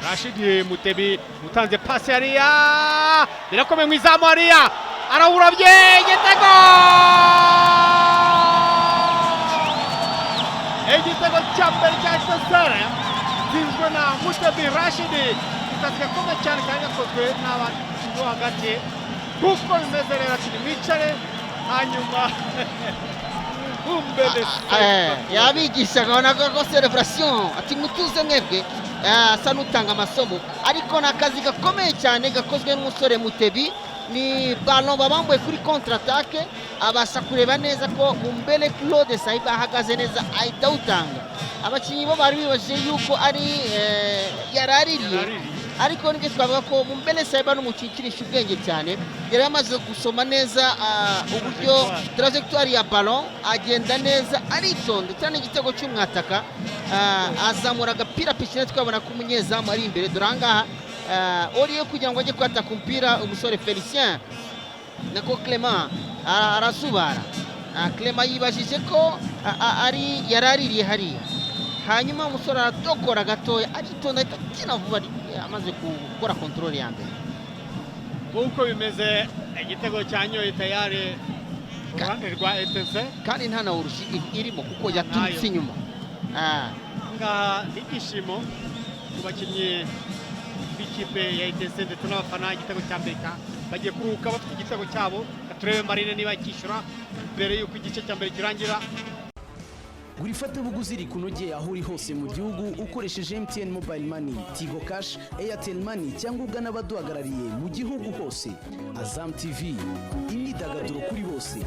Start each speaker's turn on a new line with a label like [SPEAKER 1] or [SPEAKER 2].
[SPEAKER 1] Rashidi Mutebi utanze pasi hariya, birakomeye mu izamu hariya, arawurabye, igitego! Igitego cya mbere cya Etincelles gitsinzwe na Mutebi Rashidi. Akazi gakomeye cyane kari gakozwe n'abantu bo hagati. Kuko bimeze rero, ati mwicare hanyuma Mumbele.
[SPEAKER 2] Yabigishaga ubona ko celebration, ati mutuze mwebwe, asa n'utanga amasomo, ariko ni akazi gakomeye cyane gakozwe n'umusore Mutebi. Ni ballon babambuye kuri contre attaque, abasha kureba neza ko Mumbele Claude Saiba ahagaze neza, ahita awutanga. Abakinnyi bo bari bibajije yuko ari yaraririye, ariko nibyo twavuga ko Mumbele Saiba n'umukinnyi ukinisha ubwenge cyane. Yari yamaze gusoma neza uburyo trajectoire ya ballon, agenda neza, aritonda cyane. Igitego cy'umwataka, azamura agapira pisine, twabona ko umunyezamu ari imbere. Dore ahangaha, oriye kugira ngo ajye kwataka umupira, umusore Felicien nako Clement arazubara. Clement yibajije ko ari yaraririye hariya, hanyuma umusore aradokora gatoya, aritonda, ahita akina vuba amaze gukora contrôle ya mbere.
[SPEAKER 1] Nk'uko bimeze, igitego cyanyoye tayari ku ruhande rwa Etincelles.
[SPEAKER 2] Kandi nta na urushi irimo kuko yaturutse
[SPEAKER 1] Nayo.
[SPEAKER 2] inyuma.
[SPEAKER 1] Ngaha ni ibyishimo ku bakinnyi b'ikipe ya Etincelles ndetse n'abafana. Igitego cya mbere bagiye kuruhuka bafite igitego cyabo. Reka turebe Marine niba cyishyura mbere y'uko igice cya mbere kirangira.
[SPEAKER 3] Gura ifatabuguzi rikunogeye aho uri hose mu gihugu ukoresheje MTN Mobile Money, Tigo Cash, Airtel Money cyangwa ugana abaduhagarariye mu gihugu hose. Azam TV, imyidagaduro kuri bose.